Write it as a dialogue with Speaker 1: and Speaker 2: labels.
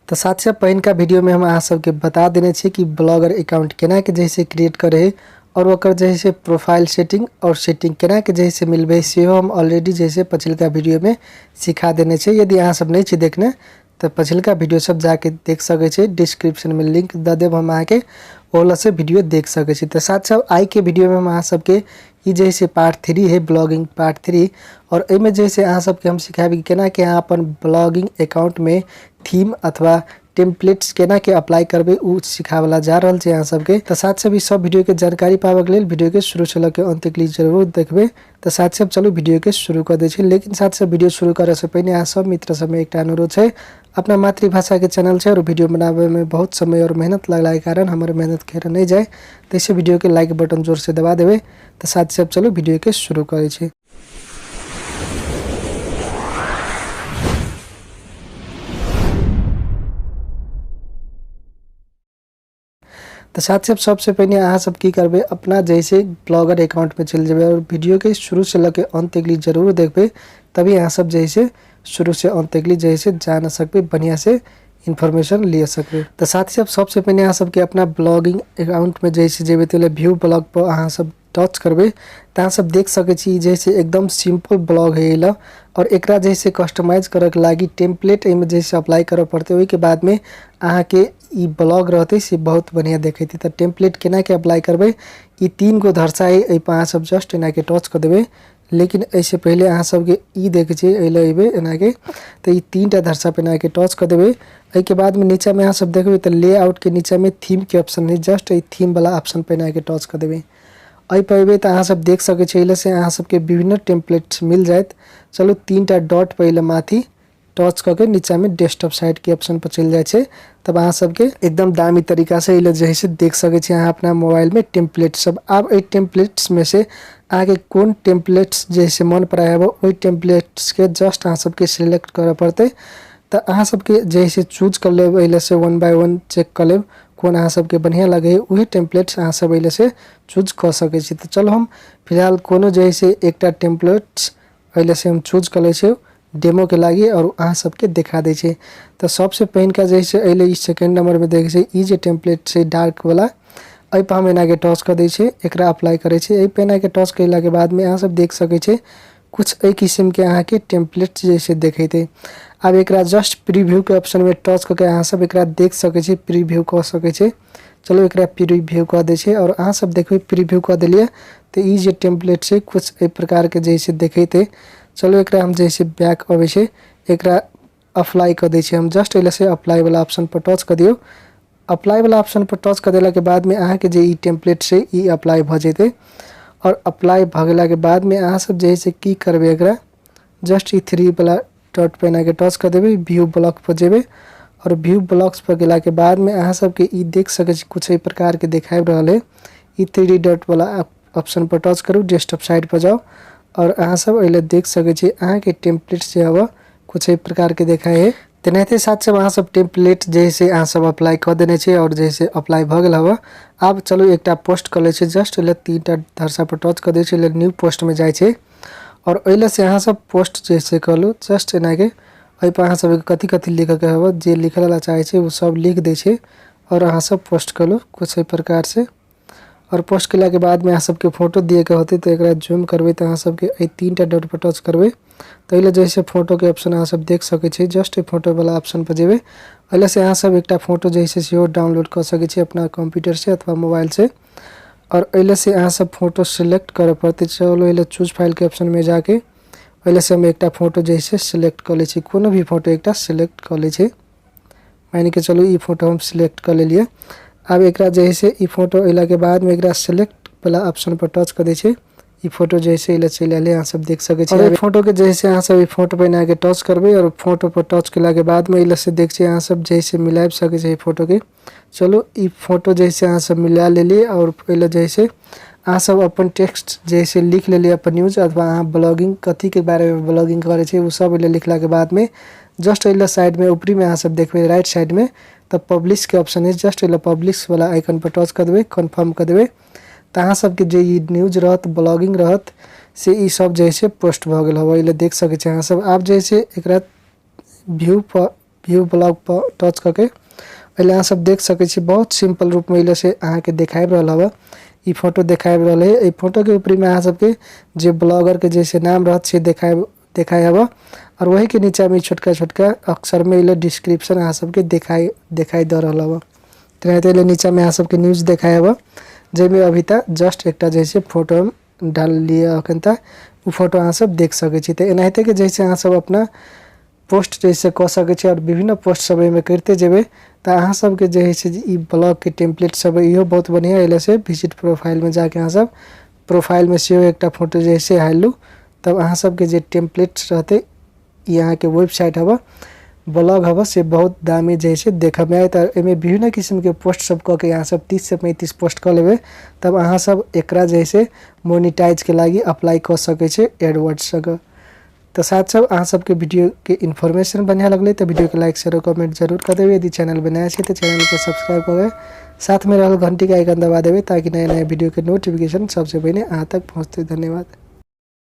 Speaker 1: तऽ साथ साथ पहिनका वीडियोमे हम अहाँ सबके बता देने छी कि ब्लॉगर अकाउंट केना के जे से क्रिएट करे है और ओकर जे से प्रोफाइल सेटिंग और सेटिंग केना के जे से मिलबै सेहो हम ऑलरेडी जे से पछिलका वीडियोमे सिखा देने छी। यदि अहाँ सब नहि छी देखने तऽ पछिलका वीडियो सब जाके देख सकै छी, डिस्क्रिप्शनमे लिंक दऽ देब हम अहाँके, ओला से वीडियो देख सकै छी। तऽ साथ साथ आइके वीडियोमे हम अहाँ सबके ई जे से पार्ट 3 है, ब्लॉगिंग पार्ट 3, और एहिमे जे से अहाँ सबके हम सिखायब कि केना के अहाँ अपन ब्लॉगिंग अकाउंटमे थीम अथवा टेम्पलेट्स केना के अप्लाई करबै, उ सिखावला जा रहल छै अहाँ सबके। तऽ साथ साथ ई सब वीडियो के जानकारी पाबऽ लेल वीडियो के शुरू से लऽ के अंत तक जरूर देखबै। तऽ साथ साथ चलू वीडियो के शुरू कऽ दै छी। लेकिन साथ साथ वीडियो शुरू करऽ से पहिने अहाँ सब मित्र सबमे एकटा अनुरोध छै, अपना मातृभाषा के चैनल छै और वीडियो बनाबे में बहुत समय और मेहनत लगला के कारण हमर मेहनत खेर नहीं जाए, तैसे वीडियो के लाइक बटन जोर से दबा देबै। तऽ साथ साथ चलू वीडियो के शुरू करै छी। तऽ साथ साथ सबसे पहिने अहाँ सब की करबै, अपना जैसे ब्लॉगर अकाउंट में चलि जेबै और वीडियो के शुरू से लऽ के अंत तक जरूर देखबै, तभी अहाँ सब जैसे शुरू से अंत तक जैसे जान सकबै, बढ़िया से इन्फॉर्मेशन लिअ सकबै। तऽ साथ साथ सबसे पहिने अहाँ सबके अपना ब्लॉगिंग अकाउंट में जैसे जेबै तऽ व्यू ब्लॉग पर अहाँ सब टच करबै तऽ अहाँ सब देख सकै छी जैसे एकदम सिंपल ब्लॉग है एला, और एकरा जैसे कस्टमाइज करऽ के लागि टेम्पलेट एहिमे जैसे अप्लाई करऽ पड़तै, ओहिके बादमे अहाँके ई ब्लॉग रहतै से बहुत बढ़िया देखेतै। तऽ टेम्पलेट केना के अप्लाई करबै, ई 3 गो धरसा है, एहि पर अहाँ सब जस्ट एना के टच कऽ देबै। लेकिन एहिसँ पहिले अहाँ सबके ई देखै छी, एहि लए अयबै एना के, तऽ ई 3 टा धरसा पर एना के टच कऽ देबै। एहिके बादमे नीचाँमे अहाँ सब देखबै तऽ लेआउटके नीचाँमे थीमके ऑप्शन है, जस्ट एहि थीमवला ऑप्शन पर एना के टच कऽ देबै। एहि पर अयबै तऽ अहाँ सब देख सकै छी एहि से अहाँ सबके विभिन्न टेम्पलेट्स मिल जायत। चलू 3 टा डॉट पर एहि माथि टच कऽ के नीचाँमे डेस्कटॉप साइटके ऑप्शन पर चलि जाइ छै, तब अहाँ सबके एकदम दामी तरीका से एहि जे है से देख सकै छी अहाँ अपना मोबाइलमे टेम्पलेट सब। आब एहि टेम्पलेट्समे से अहाँके कोन टेम्पलेट्स जे से मन पड़ाय हब ओहि टेम्पलेट्सके जस्ट अहाँ सबके सिलेक्ट करऽ पड़तै। तऽ अहाँ सबके जे है से चूज कऽ लेब, एहि से 1 बाय 1 चेक कऽ लेब कोन अहाँ सबके बढ़िआँ लगै है, उहे टेम्पलेट्स अहाँ सब एहि से चूज कऽ सकै छी। तऽ चलू हम फिलहाल कोनो जे है से एकटा टेम्पलेट्स एहि से हम चूज कऽ लै छी डेमो के लागि और अहाँ सबके देखा दै छी। तऽ सबसे पहिनका जे है एहि ई सेकेंड नंबर में देखै छी ई जे टेम्पलेट छै डार्क वाला, एहि पर हम एना के टच कऽ दै छी, एकरा अप्लाई करै छी। एहि पर एना के टच कयला के बाद में अहाँ सब देख सकै छी कुछ एहि किस्म के अहाँ के टेम्पलेट जे से देखेतै। आब एकरा जस्ट प्रीव्यू के ऑप्शन में टच कऽ के अहाँ सब एकरा देख सकै छी, प्रीव्यू कऽ सकै छी। चलू एकरा प्रीव्यू कऽ दै छी और अहाँ सब देखबै प्रीव्यू कऽ देलियै तऽ ई जे टेम्पलेट छै कुछ एहि प्रकार के जे से देखेतै। चलू एकरा हम जे से बैक अबै छै एकरा अप्लाई कऽ दै छी हम, जस्ट एहि से अप्लाई वाला ऑप्शन पर टच कऽ दियौ। अप्लाई वाला ऑप्शन पर टच कऽ देला के बाद में अहाँके जे ई टेम्पलेट छै ई अप्लाई भऽ जेतै। और अप्लाई भऽ गेला के बाद में अहाँ सब जे से की करबै, एकरा जस्ट ई 3 वाला डॉट पर एना के टच कऽ देबै, व्यू ब्लॉक पर जेबै और व्यू ब्लॉक्स पर गेला के बाद में अहाँ सबके ई देख सकै छी कुछ एहि प्रकार के देखाबि रहल है। ई 3 डॉट वाला ऑप्शन पर टच करू, डेस्कटॉप साइड पर जाउ और अहाँ सब एहि लए देख सकै छी अहाँके टेम्पलेट जे हब कुछ एहि प्रकार के देखाइ है। तेनाहिते साथ सब अहाँ सब टेम्पलेट जे से अहाँ सब अप्लाई कऽ देने छी और जे से अप्लाई भऽ गेल हब। आब चलू एकटा पोस्ट कऽ लै छी, जस्ट एहि लए 3 टा धरसा पर टच कऽ दै छी, एहि लए न्यू पोस्ट में जाइ छै और एहि लए से अहाँ सब पोस्ट जे से कऽ लू। जस्ट एना के एहि पर अहाँ सबके कथी कथी लिखऽके हब, जे लिखऽ ला चाहै छै ओ सब लिख दै छै और अहाँ सब पोस्ट कऽ लू कुछ एहि प्रकार से। और पोस्ट केला के बाद में अहाँ सबके फोटो दिए के होतै तऽ एकरा जूम करबै तऽ अहाँ सबके एहि 3 टा डॉट पर टच करबै तऽ एहि लए जे से फोटो के ऑप्शन अहाँ सब देख सकै छी। जस्ट एहि फोटो वाला ऑप्शन पर जेबै, एहि लए से अहाँ सब एकटा फोटो जे से सेहो डाउनलोड कऽ सकै छी अपना कंप्यूटर से अथवा मोबाइल से। और एहि लए से अहाँ सब फोटो सिलेक्ट करऽ पड़तै। चलू एहि लए चूज फाइल के ऑप्शन में जाके एहि लए से हम एकटा फोटो जे से सिलेक्ट कऽ लै छी, कोनो भी फोटो एकटा सिलेक्ट कऽ लै छी। मानि के चलू ई फोटो हम सिलेक्ट कऽ लेलियै। आब एकरा जे है से ई फोटो अयला के बाद में एकरा सिलेक्ट वाला ऑप्शन पर टच कऽ दै छै, ई फोटो जे है से एहि लए चलि आयल है, अहाँ सब देख सकै छी। और एहि फोटो के जे है से अहाँ सब ई फोटो पर एना के टच करबै और फोटो पर टच केला के बाद में एहि लए से देख छी अहाँ सब जे है से मिलाबि सकै छी एहि फोटो के। चलू ई फोटो जे है से अहाँ सब मिला लेलियै और एहि लए जे है से अहाँ सब अपन टेक्स्ट जे है से लिख लेलियै अपन न्यूज अथवा अहाँ ब्लॉगिंग कथी के बारे में ब्लॉगिंग करै छी ओ सब एहि लए लिखला के बाद में जस्ट एहि लए साइड में ऊपरी में अहाँ सब देखबै राइट साइड में तऽ पब्लिश के ऑप्शन है, जस्ट एहि लए पब्लिश वाला आइकन पर टच कऽ देबै, कन्फर्म कऽ देबै तऽ अहाँ सबके जे ई न्यूज रहत ब्लॉगिंग रहत से ई सब जे है से पोस्ट भऽ गेल हवे। एहि लए देख सकै छी अहाँ सब। आब जे है से एकरा व्यू पर व्यू ब्लॉग पर टच कऽ के एहि अहाँ सब देख सकै छी। बहुत सिंपल रूप में से अहाँके देखाबि रहल हवे, ई फोटो देखाबि रहल है। एहि फोटो के ऊपरी में अहाँ सबके जे ब्लॉगर के जैसे नाम रहत से देखाय हवे और वही के नीचा में छोटका छोटका अक्षर में एले डिस्क्रिप्शन अहाँ सबके देखाई देखाई दऽ रहल हवे। तेनाहिते नीचा में अहाँ सबके न्यूज देखाय हवे, जाहिमे अभी तक जस्ट एकटा जैसे फोटो डाललियै अखन तक ओ फोटो अहाँ सब देख सकै छी। तऽ एनाहिते के जैसे अहाँ सब अपना पोस्ट जैसे कऽ सकै छी और विभिन्न पोस्ट सब एहिमे करिते जेबै तऽ अहाँ सबके जे होइ छै ई ब्लॉग के टेम्पलेट सब इहो बहुत बढ़िआँ एलै से विजिट प्रोफाइलमे जाके अहाँ सब प्रोफाइलमे सेहो एकटा फोटो जे है से हालू, तब अहाँ सबके जे टेम्पलेट रहतै ई अहाँके वेबसाइट हवे ब्लॉग हवे से बहुत दामी जे है देखऽमे आयत। और एहिमे विभिन्न किस्मके पोस्ट सब कऽ के अहाँ सब 30 से 35 पोस्ट कऽ लेबै तब अहाँ सब एकरा जे है से मोनिटाइजके लागि अप्लाई कऽ सकै छी एडवर्ड्स सबके। तऽ साथ सब अहाँ सबके वीडियो के इन्फॉर्मेशन बढ़िया लगलै तऽ वीडियो के लाइक शेयर और कमेंट जरूर कर देबै। यदि चैनल पर नया छै तऽ चैनल के सब्सक्राइब कऽ के साथ में रहल घंटी के आइकन दबा देबै ताकि नया नया वीडियो के नोटिफिकेशन सबसे पहले अहाँ तक पहुँचतै। धन्यवाद।